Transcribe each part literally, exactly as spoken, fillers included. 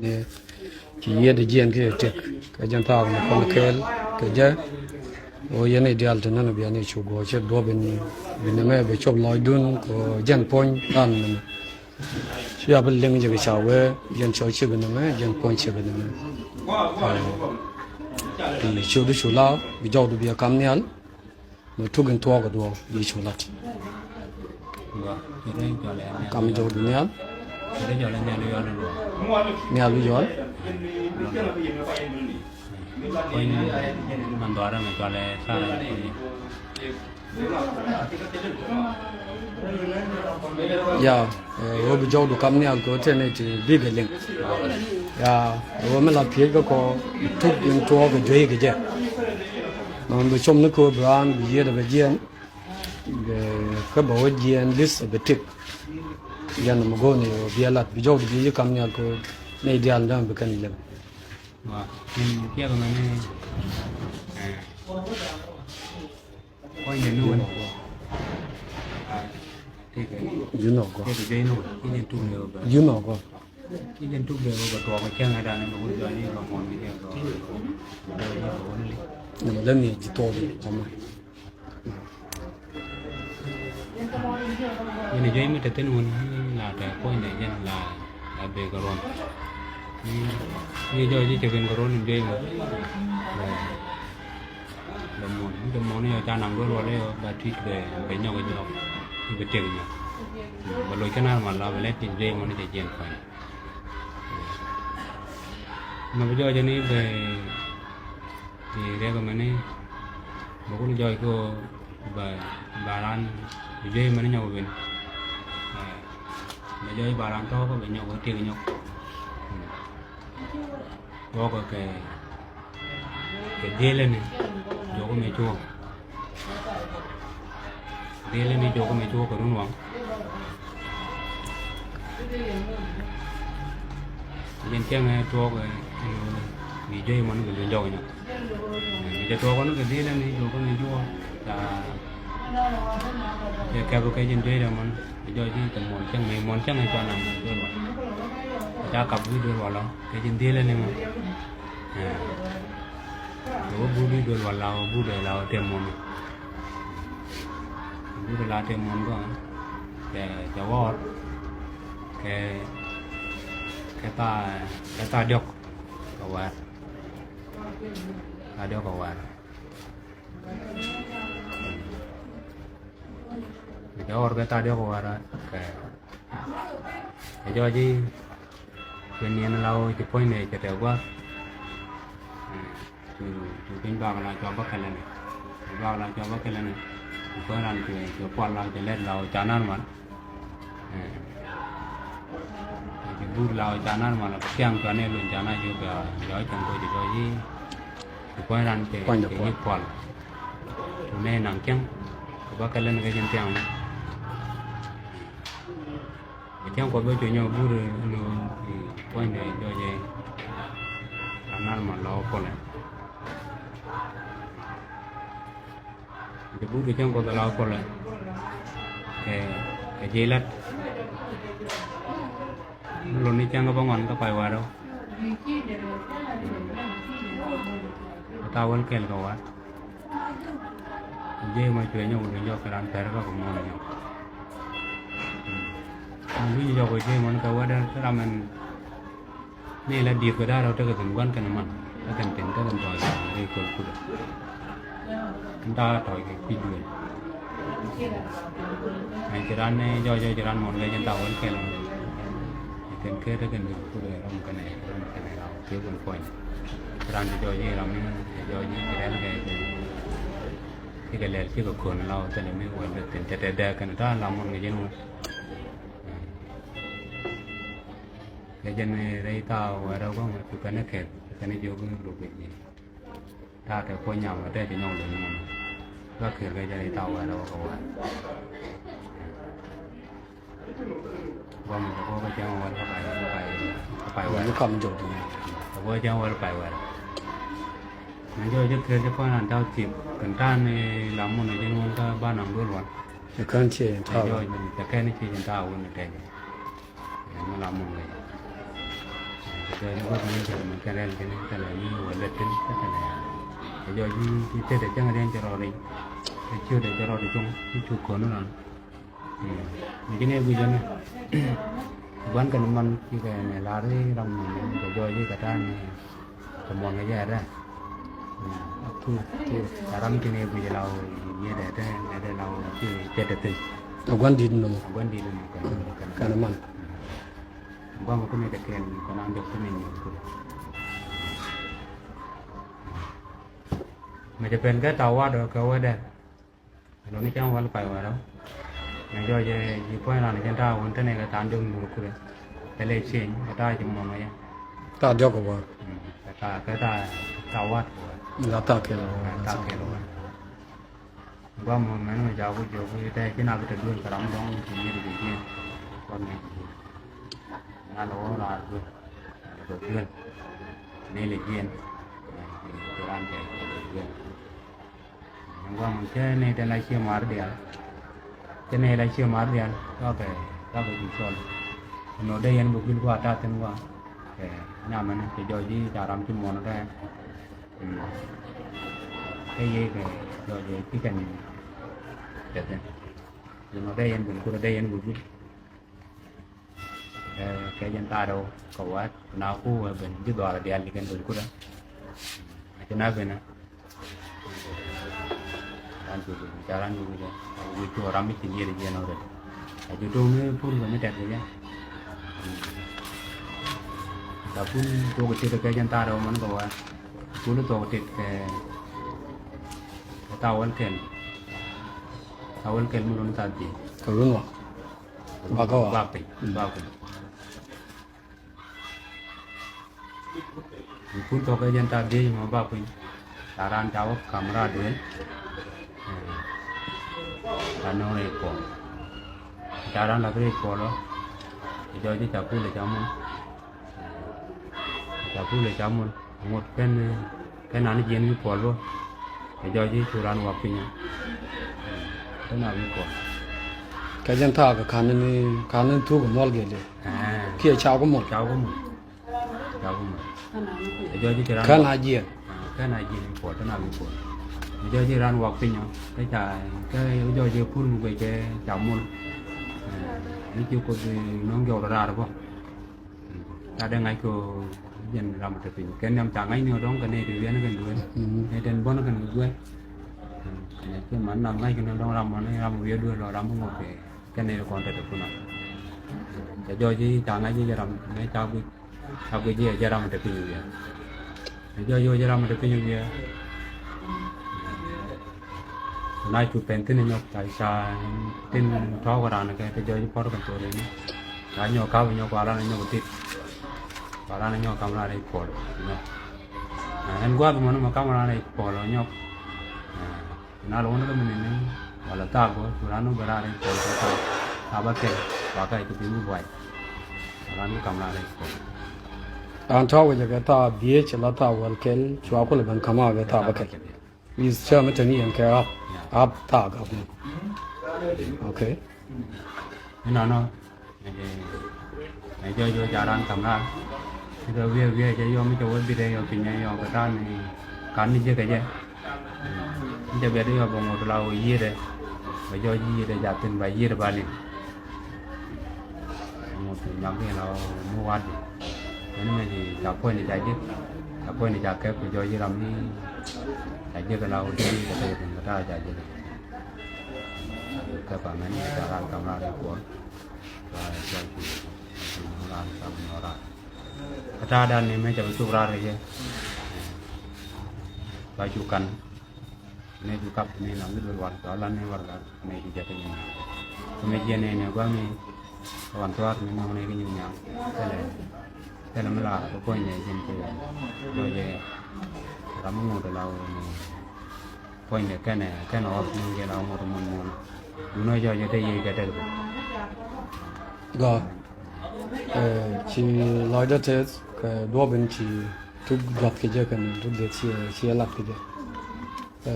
Ni ci yiëëdɛ jiɛn kɛ tëk kɛ jɛn thaak ni kɔn kɛɛl kɛ jɛ. Ɣöö yɛn i̱ diaal te nän bia ni cu guɔ cɛ duɔ̱p in bi nɛmɛ bɛ cop lɔcdun kɛ jɛn puɔ̱ny ran nɛmɛ. Ci a bi liŋ jɛ kɛ ca wee jɛn cɔc cɛ bi nɛmɛ jɛn puɔ̱ny cɛ bi nɛmɛ. Ti ciötdu cu la bi jɔwdu bia kam nhial. Mi tuk in tuɔɔk a duɔɔk Yecu lat. Kam jɔwdu nhial. Nhial wi̱c yɔl. Ya, ɣöö bi jɔwdu kam nhial kɛ ɣöö tɛn ɛ ti bikɛ liŋ. Ya, ɣöö mi la piec kä kɔ tuk in tuɔɔk kɛ juey kɛ jɛ. Nɔn bi com ni kɛ ɣöö bi raan bi yiëëdɛ bɛ jiɛn. Kä bɛ wä jiɛn li̱th bɛ tëk. Yɛn mi go̱o̱r ni ɣöö bi ɛ lat bi jɔwdu bi ji̱ kam nhial kɛ ɣöö nɛy diaal däm bi kɛn liŋ. Wa, in kiɛk mɛni, eh, kɔc yɛn ni wun. Tekɛ, tekɛ juey ni wun. I̱ jɛn tuk ni wun bɛ. Juey ni wun. I̱ jɛn tuk dee wun bɛ tuɔɔk kɛ cäŋ ɛ dan ni wun jɔɔc i̱ bɛ muɔn kɛ jɛ bɛ wun. Nɛmɛ lɛ ni ji̱ tuɔɔk i̱ kɔmɛ. Yɛn ɛ juey mi te thi̱n wun la tɛ kuɔ̱nydɛ jɛn la, la bëë kɛ ruɔ̱n. Ni jɔɔc ji̱ cɛ ben kɛ ruɔ̱n in juey mi. Bɛ muɔ̱n, mi te muɔ̱n ni yɔ ca naŋ duel wal yɔ ba tui̱c bɛ, bɛ nyɔk jɔɔk. Bɛ tiek nyɔk. Bɛ loc kä nar mal la bɛ lɛt in juey mɔn ni cɛ jiɛn kuany. Mɛ bi jɔɔc ni bɛ ti riɛk mɛni bɛ kun jɔɔc ko bɛ, bɛ ran bi juey mɛni nyɔk ben. Bɛ jɔɔc bɛ ran tɔɔk bɛ nyɔk bɛ tiek nyɔk. Tuɔɔk kɛ, kɛ dhielä ni jɔk mɛ cuɔ. Dhilɛ ni jɔk mɛ cuɔ kɛ run waŋ. Jɛn cäŋ ɛ tuɔɔk ɛ ni juey mɔn kɛ luny jɔk nyɔk. Mi jɛ tuɔɔk ni kɛ dhilɛ ni jɔk mɛ cuɔ. Ca jɛ kɛp kɛ jɛn juey dɛ mɔn kɛ jɔk ji̱ kɛ muɔn cäŋ mi muɔn cäŋ ɛ cua nam duel wal. Ca kap wi̱i̱ duel wal ɔ kɛ jɛn dhilɛ ni mɔn. Kɛ wä but i̱ duel wal la wä but ɛ la wä tɛm mɔn. But ɛ la tɛm mɔn gɔaa kɛ, kɛ wäär kɛ, kɛ thaa, kɛ thaa diɔk kɛ wäär. Thaa diɔk kɛ wäär. Kɛ wäär kɛ thaa diɔk kɛ wäär kɛ, kɛ jɔɔc i̱ Cuɛ niɛn la ɣöö ci puɔ̱nydɛ cɛ tɛ gua̱a̱th. Cu, cu piny bak la cua bä kɛlɛ ni. Cu bak la cua bä kɛlɛ ni. Cu puɔ̱ny ran cuɛ, cuɛ pual la cɛ lɛt la ɣöö ca nɔr mal. Cu but la ɣöö ca nɔr mal, kiaŋ cua nɛ luny ca na cu bɛ, bɛ ɣöö cɛn koc cɛ jɔɔc i̱. Cu puɔ̱ny ran cɛ, cɛ yi̱k pual. Cu nɛ naŋ kiɛŋ. Cu bä kɛlɛ ni kɛ cin tiaŋ. Cäŋ Kuɔth bä cuɛ nyɔk but ni puɔ̱nydɛ jɔɔc ɛ. Anan ma lɔ kulɛ. Cɛ but kɛ cäŋ Kuɔth la kulɛ. Kɛ, kɛ ji̱ lat. Lon ni cäŋ kä bä ŋuan kä pay warɛ. Kä thaa wäl kɛl kɛ war. Ji̱ ma cuɛ nyɔk wut nyɔk kɛ ran pɛr kä kɛ muɔn nyɔk. Luny jɔk ji̱ mɔn kɛ wä dee ram ɛn ni la di̱i̱t kɛ da̱a̱ rɛw tekɛ thi̱n gua̱n kɛn man tekɛ thi̱n tekɛ tɔ̱ɔ̱c kɛ ri köl kudɛ. Kɛn ta̱a̱ tɔ̱ɔ̱c kɛ kui̱ duël. Ɛn ci ran ni jɔɔc jɔɔc ci ran mɔn kɛ jɛn thaak wäl kɛl. Kɛn kɛ tekɛ ni kudɛ ram kɛnɛ ram kɛnɛ ram kɛ kun puɔ̱ny. Ran ti jɔɔc i̱ ram ni jɔɔc i̱ kɛ rɛl kɛ ci kɛ lɛl ci kɛ kön la wä thilɛ mi wä lɛ thin tɛtɛ dɛ kɛn ta̱a̱ la mɔn kɛ jɛn wä. Kɛ jɛn rɛy thaak wä rɛw kɔŋ cu kɛn kɛth kɛn jiök ni ruk kɛ ji̱. Ta̱a̱ tɛ puɔ̱ny nyam kɛ tɛ ci nyɔŋ lo̱ny mɔn. Bä kër kɛ jɛn rɛy thaak wä rɛw kɛ wä. Guam jɛ kɔ kä cäŋ wäl kä pay, kä pay, kä pay wäl. Ni kam jɔk ni. Kɛ kɔ cäŋ wäl pay wäl. Ni jɔk jɛ kër jɛ kɔn an taw tip kɛn ta̱a̱ ni la mun jɛ ni wun kä ban an duɔl wan. Jɛ kɛn ciɛ jɛ ta̱a̱. Jɔk jɛ kɛn ciɛ jɛ ta̱a̱ wun ni tɛk. Ni la mun kɛ jɛ. Jɔɔc i̱ gua̱th ni jɔɔc mɛ kɛn rɛl kɛn thilɛ ni wä luɛt thi̱n kä thilɛ. Ɛ jɔɔc i̱ tetdɛ cäŋ riɛn cɛ rɔɔd i̱ ɛ ciötdɛ cɛ rɔɔd i̱ cuŋ i̱ cuk kön i̱ rɔn. Ni ji̱n ëë guic ɛmɛ. Gua̱n kɛn man cikɛ mɛ la̱r i̱ ram mɛ kɛ jɔɔc i̱ kɛ ta̱a̱ ni kɛ muɔ̱n kɛ jɛ ɛdɛ. Kɛ ram tin ëë guic law i̱ yet ɛdɛ ɛdɛ law ci tetdɛ thi̱n. Ɛ gua̱n di̱t nɔmɔ. Ɛ gua̱n di̱t nɔmɔ kɛn kɛn man. Gua̱n kɛ kui̱ ni kɛ kɛn kɛn an jɔk kui̱ ni nyuur kui̱. Mɛ jɛ pɛn kɛ ta̱a̱ wa̱a̱ dɔ̱ kɛ wee dɛr. Ɛn ɣöö ni cäŋ wäl pay wärä. Mɛ jɔɔc ɛ ji̱ puɔ̱ny ran cɛn ta̱a̱ wun te nɛy kɛ tha̱a̱ŋ diɔ̱k nyuur kulɛ. Kɛ lɛ cieny kɛ ta̱a̱ ci muɔ̱ŋ ɛ jɛ. Ta̱a̱ diɔ̱k kɛ wäär. Kɛ ta̱a̱ kɛ ta̱a̱ ta̱a̱ wa̱a̱t kɛ wäär. La ta̱a̱ kɛl wäär. Ta̱a̱ kɛl wäär. Guam mɔ mɛn mɛ ca ku jiök i̱ tɛ ci nak te duel kɛ ram dɔ̱ŋ ci ŋi̱t kɛ jiɛn. Kuɔth ni na lɛ wä raar duel. Lɛ bɛ duel. Ni lɛ jiɛn. Ci ran tɛ lɛ duel. Ɛn guam cä nɛy tɛn la cie mar diaal. Cä nɛy la cie mar diaal, cakɛ cakɛ cu cɔl. Ɛn ɣöö dee yɛn bɛ guil kua ta̱a̱ thi̱n kua. Kɛ nyamɛn kɛ jɔɔc i̱ ca ram ci muɔ̱n kɛ. Kɛ yee kɛ jɔɔc i̱ ci kɛn. Cɛ thi̱n. Ɛn ɣöö dee yɛn bɛ guil dee yɛn bɛ guil. Ɛ, kɛ jɛn ta̱a̱ rɛw kɛ wa̱a̱t na ku ɛ ben ji̱ dhɔaarä diaal ji̱ kɛn ben kutɛ. Ɛ ci na ben ɛ. Ran cu ben ca ran cu ben ɛ wi̱c cu ram mi ci nier jiɛn ɔ rɛd. Ɛ cu to̱o̱ŋ mi pur ben mi tɛt kɛ jɛ. Ca pur tuɔk tit kɛ jɛn ta̱a̱ rɛw mɛn kɛ wa̱a̱t. Pur tuɔk tit kɛ ta̱a̱ wäl kɛl. Ta̱a̱ wäl kɛl mi lun ta̱a̱ dhiec. Kɛ lun wa. Bakɔ wa. Bak piny, bak piny. Kun thɔk kɛ jɛn ta̱a̱ dhiec mɔ bak piny. Ca raan ca wä ka̱m raar duël. Ca nöŋ rɛy puɔl. Ca raan lath rɛy puɔl ɔ. Ca jɔɔc i̱ ca pul ɛ ca mun. Ca pul ɛ ca mun. Ŋot kɛn kɛn an jiɛn wi̱i̱ puɔl bä. Kɛ jɔɔc i̱ cu raan wak piny. Kɛn a wi̱i̱ puɔl. Kɛ jɛn thaak ka̱n ni ka̱n ni thuk muɔl gel i̱. Kiɛ ca ku muɔl. Ca ku muɔl. Ca ku muɔl. Kɛ jɔɔc i̱ ci raan kɛn a jiɛn. Kɛn a jiɛn wi̱i̱ puɔl kɛn a wi̱i̱ puɔl. Kɛ jɔɔc i̱ raan wak piny ɔ kɛ ca kɛ jɔɔc i̱ pul mi guec kɛ ca muɔl. Ni ci Kuoth bi no̱o̱ŋ jɔɔk raar bä. Ca dee ŋa̱c kɛ jɛn ram te piny kɛn nhiam ca ŋa̱c ni ɔ dɔ̱ŋ kɛ nɛy ti wiɛn kɛn duel. Nɛy tin buɔ̱n kɛn kɛ duel. Nɛ ci man na ŋa̱c kɛn dɔ̱ŋ ram mɔni ram wiɛ duel lɔ ram ŋot kɛ kɛn nɛy ti kɔn te te kun ɔ. Cɛ jɔɔc i̱ ca ŋa̱c i̱ jɛ ram nɛ ca guic ca guic i̱ jɛ ram te piny wiɛ. Cɛ jɔɔc i̱ jɛ ram te piny wiɛ. Na cu pɛn thi̱n nyɔk ca ca tin tɔ̱ɔ̱k raan kɛ te jɔɔc i̱ pɔr kɛ thok rɛni. Ca nyɔk ka̱p nyɔk kua raan nyɔk tit. Kua raan nyɔk kam raan i̱ puɔl nyɔk. Ɛn gua̱th mɔni mɔ kam raan i̱ puɔl nyɔk. Na lɔ wun kä mi ni ni wala thaak bä cu raan wun bɛ raan i̱ puɔl kɛ thaak thaak bä kɛl kua kɛ cu piny mi buay. Raan mi kam raan i̱ puɔl. An tɔ̱ɔ̱k wecɛ kɛ thaak dhiec la thaak wäl kɛl cua kulɛ ben kam a kɛ thaak bä kɛl. Is cä mi teni yɛn kɛ ɣap ɣap thaak ɣap ni. Okay. Inɔnɔ. Mɛ jɔɔc jɔɔc ca raan kam raar. Ci kɛ wiee wiee cɛ yɔm mi cɛ wä bit ɛ yɔ piny ɛ yɔ kɛ ta̱a̱ ni kan ni jiäk kɛ jɛ. Mi cɛ biɛt yɔ bɛ ŋot la wä yiëëdɛ. Bɛ jɔɔc yiëëdɛ ca thin ba yiëëdɛ ba liŋ. Ŋot nyɔk in la mi wa̱a̱di. Mɛn mɛ ci ca puɔ̱nyni ca ji̱ ca puɔ̱nyni ca kɛp kɛ jɔɔc i̱ ram mi ca ji̱ kɛ la wä ti kɛ tɛk tin kɛ ta̱a̱ ca ji̱ kɛ. Kɛ pa mɛn mɛ ca ran kam ran i̱ kuɔl. Ca ca ci ran kam nɔ ran. Kɛ ta̱a̱ dan ni mɛ ca bi cuk ran rɛ jɛ. Ca cuk kan. Nɛ cu kap ni na wi̱i̱ duel wal cɔal lan ni warɛgak nɛ cu jɛ kä nyin nyaŋ. Kä mɛ jiɛn nɛ nɛ gua̱a̱ŋ ni kä wan thua̱a̱r ni nɔŋ nɛ kä nyin nyaŋ. Thilɛ thilɛ mi lar kä puɔ̱ny nɛ jiɛn cɛ jɔɔcɛ ram mi ŋot la wä ni puɔ̱ny nɛ kɛnɛ kɛnɛ ɣɔp ni jɛ la wä ŋot mun mun. Duundɛ jɔɔcɛ te yiëë kɛ tek. Gɔaa. Ɛ, ci lɔcdä tɛth kɛ duɔ̱ɔ̱p in ci tuk juath kɛ jɛ kɛn tuk dheth ci ci lat kɛ jɛ. Ɛ,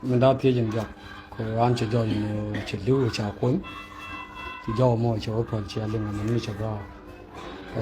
min da̱a̱ thiec in juath kɛ ɣän cɛ jɔɔc in cɛ li̱w ca kuɔny. Ci jɔɔk mɔ cɛ wä päl ci a liŋ ɛmɛ ni cɛ gɔaa. Ɛ,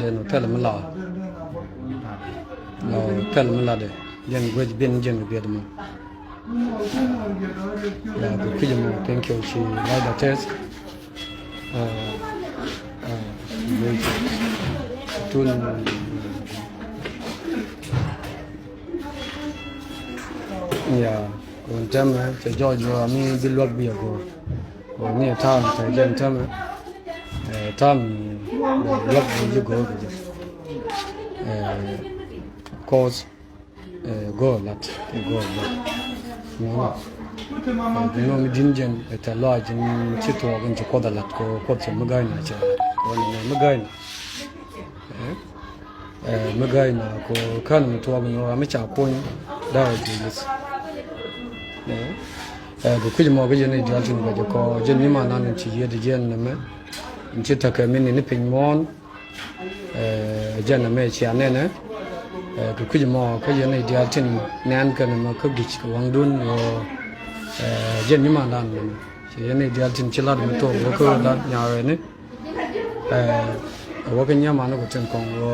latdɛ nɔ pɛl mi la. Nɔ pɛl mi latdɛ. Jɛn guec bin jɛn kɛ biɛt mɔ. Ya kɛ kui̱c mɔ, thank you, ci like the test. Tun. Ya, kun tɛmɛ cɛ jɔɔc jɔɔc mi bi luak bi a go̱o̱r. Kun ni ta̱a̱m cɛ jɛn tɛmɛ. Ta̱a̱m luak bi ji̱ go̱o̱r bi jɛ. Kɔs go̱o̱r lat, go̱o̱r lat. Nɔ mi din jɛn ɛ tɛ lɔac jɛn ci tuɔɔk in ci kuɔth a lat kɛ kuɔth cɛ mi ga̱a̱c na cɛ. Kɛ ni mi ga̱a̱c na. Ɛ, mi ga̱a̱c na kɛ kän mi tuɔɔk ni ɣöö mi ca kuny da̱a̱ ji̱ li̱th. Ɛ, kɛ kui̱c mɔ kä jɛn i̱ diaal tin bɛ jɛ kɔ jɛn nyimandan in ci yiëëd jiɛn nɛmɛ. In ci tekɛ mi ni ni piny muɔ̱ɔ̱n. Ɛ, jɛn nɛmɛ cia nɛnɛ. Ɛ, kɛ kui̱c mɔ kä jɛn i̱ diaal tin nɛn kɛ nɛmɛ kä gi̱c kɛ waŋdun ɣöö, ɛ, jɛn nyimandan nɛmɛ. Ci jɛn i̱ diaal tin ci lat mi tuɔɔk wä kä ɣöö da̱a̱ nyaawɛni. Ɛ, wä kä nyimandan ku tin kɔŋ wä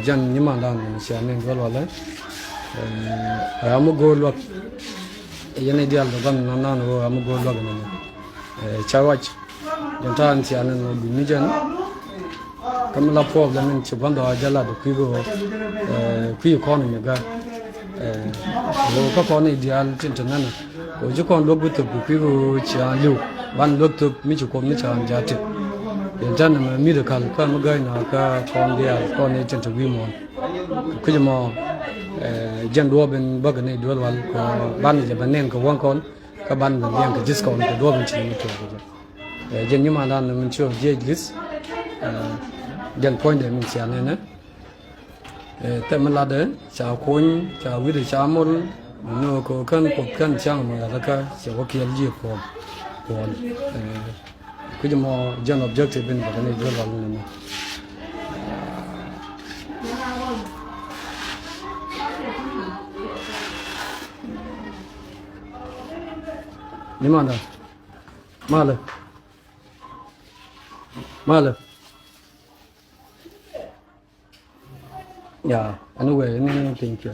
jɛn nyimandan ni cia ni duel walɛ. Ɛ, mi go̱o̱r luak. Yɛn i̱ diaal dɔ̱ ban nan nan wä mi go̱o̱r luak ni. Ɛ, ca wac. Jɛn ta̱a̱ ni cia ni wä guni jɛn. Kä mi la puɔk jɛn in ci gua̱n dɔ̱ a jɛ lat kui̱ go̱o̱r. Ɛ, kui̱ kɔn mi ga̱a̱. Ɛ, wä kä kɔn i̱ diaal tin te nɛnɛ. Kɛ ɣöö ci kɔn luäk bi thöp kɛ kui̱ kɛ ɣöö cia li̱w ban luäk thöp mi ci kuɔth mi ca ɣän ja̱ tëk. Yɛn tɛn ɛmɛ mi̱th ɛ ka̱l kä mi gäcnɔ kä kɔn diaal kɔn ni tin te wi̱i̱ muɔ̱ɔ̱n. Kɛ kui̱c ɛmɔ, ɛ, jɛn duɔ̱ɔ̱p in bäkɛ ni duel wal kɛ ɣöö ban jɛ bɛ nɛn kɛ wäŋ kɔn kä ban bɛ liɛŋ kɛ ji̱th kɔn kɛ duɔ̱ɔ̱p in ci ni mi tuɔɔk kɛ jɛ. Ɛ, jɛn nyimandan ni min ci ɣöö jiɛc li̱th, ɛ, jɛn puɔ̱nydɛ min cia nɛnɛ. Ɛ, thɛm mi latdɛ ca kuny ca wi̱cdɛ ca mol. Ni ɣöö kɛ ɣöö kän kuoth kän cäŋ mi ɣa̱thä kä cɛ wä kiɛl ji̱ puɔ̱n puɔ̱n. Ɛ, kui̱c mɔ jɛn objective in bɛ kɛ ni duel wal ni mɔ. Ni manda. Malɛ. Malɛ. Ya, anyway, ni piny kiɛ.